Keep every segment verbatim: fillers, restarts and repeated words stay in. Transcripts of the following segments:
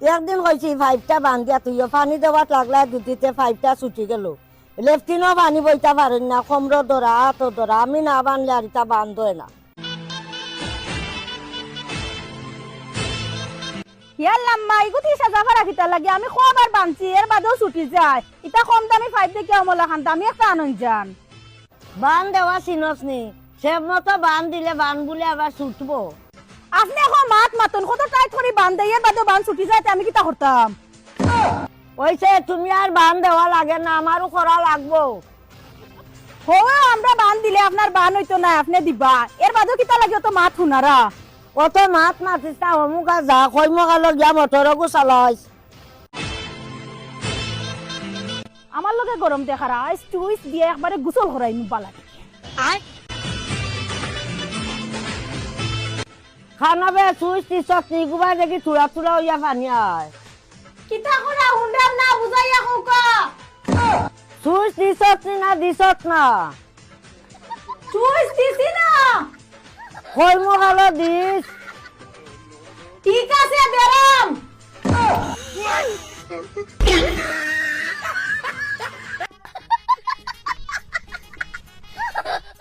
একদিন কইছি পাইপটা বান্ধিয়া থইও, পানি দেওয়াত লাগলা দুদিতে পাইপটা ছুটি গেল। লেফটিনও পানি বইতা পারেন না, কমরো ধরা, আতো ধরা, আমি না বানলে আর ইতা বান্ধ অয় না। ইয়াল্লা আম্মা, ইগু তি সাজা করা কিতা লাগি? আমি কয়বার বানছি, এর বাদেও ছুটি যায়। ইতা কম দামি পাইপ দেখিয়া অমলা খান, দামি একটা আনইন যান। বান দেওয়া চিনস নি? সে মতো বান দিলে বান বুলে আবার ছুটবো। আপনে অখন মাত মাতইন, কত টাইট করি বান দেই, এর বাদেও বান ছুটি যায়, তে আমি কিতা করতাম? অইছে, তুমি আর বান দেওয়া লাগে না, আমারও করা লাগবো। হো, আমরা বান দিলে আপনার বান অইতো না, আপনে দিবা। এর বাদেও কিতা লাগি অত মাত হুনারা? অত মাত মাতিস না, অমুকা যা, কইমকালো গিয়া মোটরগু চালাইস। আমার লগে গরম দেখারা, আইজ টুইস দিয়া একবারে গোসল করাইমু বালা। খানা বে সুইচ টিচক নি গুবাই দেখি থুড়া থুড়া অইয়া পানি আয়। কিতা করা হুনরাম না, বুঝাইয়া কউক্কা। সুইচ দিছত নি না দিছত না? সুইচ দিছি না। কইমকালো দিস। ঠিক আছে, দেরাম।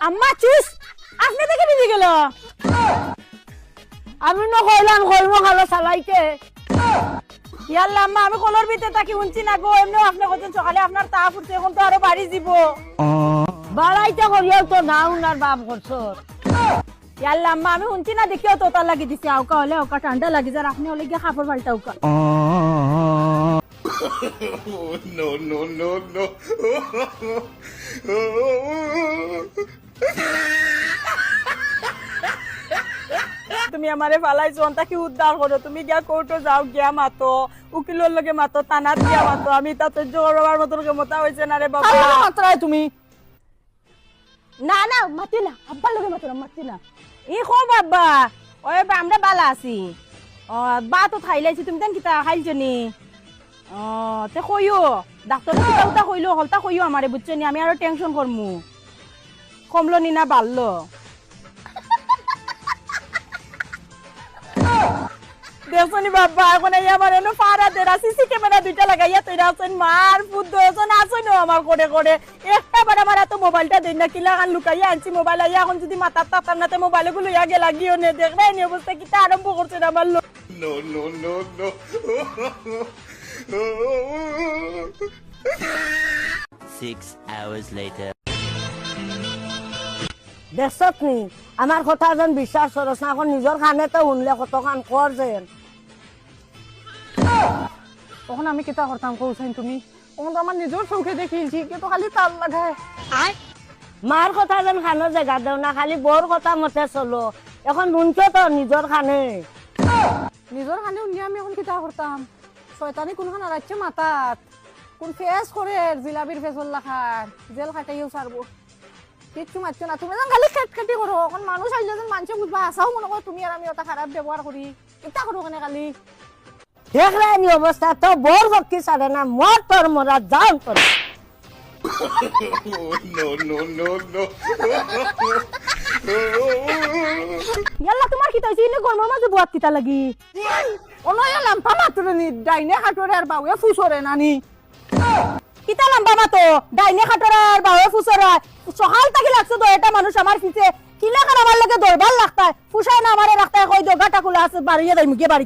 আম্মা, চুস! আপনে দেখি ভিজি গেল। আমি না কইলাম, কইমকালো চালাইতে। ইয়াল্লা আম্মা, আমি কলর ভিতরে থাকি হুনছি না গো, এমনেও আপনে কইছইন সকালে আপনার তাপ উঠছে, অখন তো আরো বাড়ি যিবো। বাড়াইতে করিয়াও তো না হুনার বাপ করছর। ইয়াল্লা আম্মা, আমি হুনছি না দেখিয়াও তো তার লাগি দিছি, আউক্কা অইলে আউক্কা ঠান্ডা লাগি যার, আপনে অইলে গিয়া কাপড় পাল্টাউক্কা। No, no, no, no. তুমি আমারে ফালাইছো, অন থাকি উদ্ধার করো। তুমি গিয়া কোর্টো যাও, গিয়া মাতো, উকিলর লগে মাতো, থানাত গিয়া মাতো। আমি ইতা সহ্য করবার মতন ক্ষমতা অইছে না রে বাবা। কার লগে মাতরায় তুমি? না, না, মাতি না। আব্বার লগে মাতো না, মাতি না। ই কও বাবা, ওই বা আমরা বালা আছি। ও, বা তো খাইলাইছি, তুমি তেন কিতা খাইলছো নি? ও, তে কইও, ডাক্তরে কিতা উতা কইলো, হকলতা কইও আমারে, বুঝছো নি? আমি আরো টেনশন করমু। কমলো নি না বাড়লো? দেখছো নি বাবা, অখন আইয়া আমার এনো ফাড়া দেরা, সিসি ক্যামেরা দুইটা লাগাইয়া তইরা আছইন, মার ফুত দুইজন আছইন আমার করে করে। একটা বার আমার আতো মোবাইলটা দেইন না, কিলাখান লুকাইয়া আনছি মোবাইল, আইয়া অখন যুদি মাতাত থাকতাম না, তে মোবাইল অগু লইয়া গেলা গিয়া নে, দেখরায় নি অবস্থা কিতা আরম্ভ করছইন আমার লগে। No, no, no, no. Six hours later. দেখছত নি, আমার কথা যেন বিশ্বাস করস না, অখন নিজর কানে তো হুনলে কতখান কর যেন। অখন আমি কিতা করতাম কও চাইন তুমি? অখন তো আমার নিজর চউখে দেখিলছি, কেউ তো খালি তার লাগায়। মার কথা যেন কানো জাগা দেও না, খালি বউর কথা মতে চলো। অখন হুনছো তো নিজর কানে। নিজর কানে হুনিয়া আমি অখন কিতা করতাম? শয়তানি কুনখান আরাইছে মাথাত। কুন ফেস করের, জিলাপির ফেসর লাখান। জেল খাটাইয়াও ছাড়বো। কিচ্ছু মাতছো না। তুমি যেন খালি খেটখেটি করো। অখন মানুষ আইলে যেন মানষে বুঝবা, হাছাউ মনো করো তুমি আর আমি অতা খারাপ ব্যবহার করি। ইতা করো কেনে খালি? দেখরায় নি অবস্থা, তো বউর পক্ষে ছাড়ে না, মর তোর মরা, জান তোর। No, no, no, no. ইয়াল্লা, তুমার কিতা অইছে? ইনো গরমর মাঝে বওয়াত কিতা লাগি? অনো ইয়া লাম্বা মাতরে নি, ডাইনে খাটরে আর বাউয়ে ফুসরে না নি। কিতা লাম্বা মাতো? ডাইনে খাটরে আর বাউয়ে ফুসরে। সকাল থাকি লাগছে তো এটা মানুষ আমার পিছে। কিলাখান আমার লগে দরবার লাগতায়। ফুসায় না আমারে রাখতায়, কই দেও, গাটা খোলা আছে, বাড়িয়ে যাইমু গিয়া বাড়ি।